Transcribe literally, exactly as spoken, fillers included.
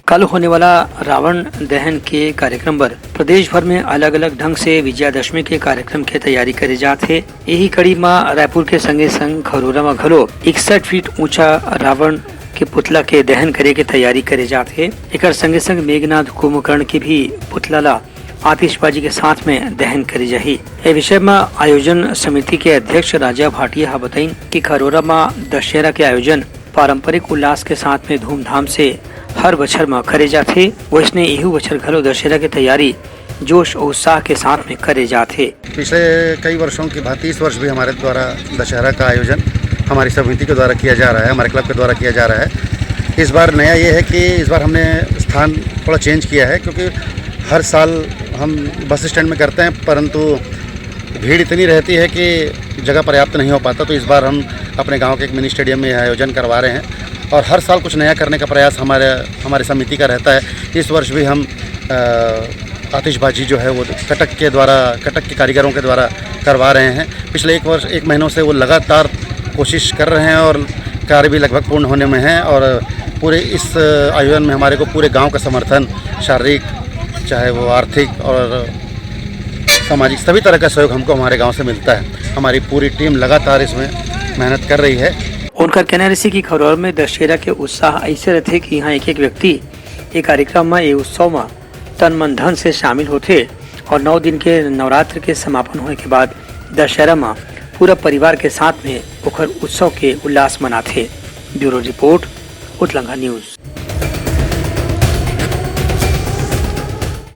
कल होने वाला रावण दहन के कार्यक्रम बर प्रदेश भर में अलग-अलग ढंग से विजयादशमी के कार्यक्रम के तैयारी करे जात हे। यही कड़ी म रायपुर के संगे संग खरोरा म घलो इकसठ फीट ऊंचा रावण के पुतला के दहन करे के तैयारी करे जात हे। एकर संगे संग मेघनाथ कुंभकर्ण के भी पुतला ला आतिशबाजी के साथ में दहन करे जाही। ए विषय म आयोजन समिति के अध्यक्ष राजा भाटिया ह बताइन कि खरोरा म दशहरा के आयोजन पारंपरिक उल्लास के साथ में धूमधाम से हर बछर म करे जाथे, वइसने इहू बछर घलो दशहरा के तैयारी जोश अउ उत्साह के साथ में करे जाथे। पिछले कई वर्षों की भांति इस वर्ष भी हमारे द्वारा दशहरा का आयोजन हमारी समिति के द्वारा किया जा रहा है, हमारे क्लब के द्वारा किया जा रहा है। इस बार नया ये है कि इस बार हमने स्थान थोड़ा चेंज किया है, क्योंकि हर साल हम बस स्टैंड में करते हैं, परंतु भीड़ इतनी रहती है कि जगह पर्याप्त नहीं हो पाता। तो इस बार हम अपने गांव के एक मिनी स्टेडियम में यह आयोजन करवा रहे हैं और हर साल कुछ नया करने का प्रयास हमारे हमारे समिति का रहता है। इस वर्ष भी हम अ, आतिशबाजी जो है वो कटक के द्वारा, कटक के कारीगरों के द्वारा करवा रहे हैं। पिछले एक वर्ष, एक महीनों से वो लगातार कोशिश कर रहे हैं और कार्य भी लगभग पूर्ण होने में है और पूरे इस आयोजन में हमारे को पूरे गांव का समर्थन, शारीरिक, चाहे वो आर्थिक और सामाजिक, सभी तरह का सहयोग हमको हमारे गांव से मिलता है। हमारी पूरी टीम लगातार इसमें मेहनत कर रही है। उनकर कहना रहिसे कि खरोरा में दशहरा के उत्साह ऐसे रहते कि यहाँ एक एक व्यक्ति ये कार्यक्रम में, ये उत्सव में तन मन धन से शामिल होथे और नौ दिन के नवरात्र के समापन होए के बाद दशहरा में पूरा परिवार के साथ में ओखर उत्सव के उल्लास मनाथे। Bureau report, Utlangha news.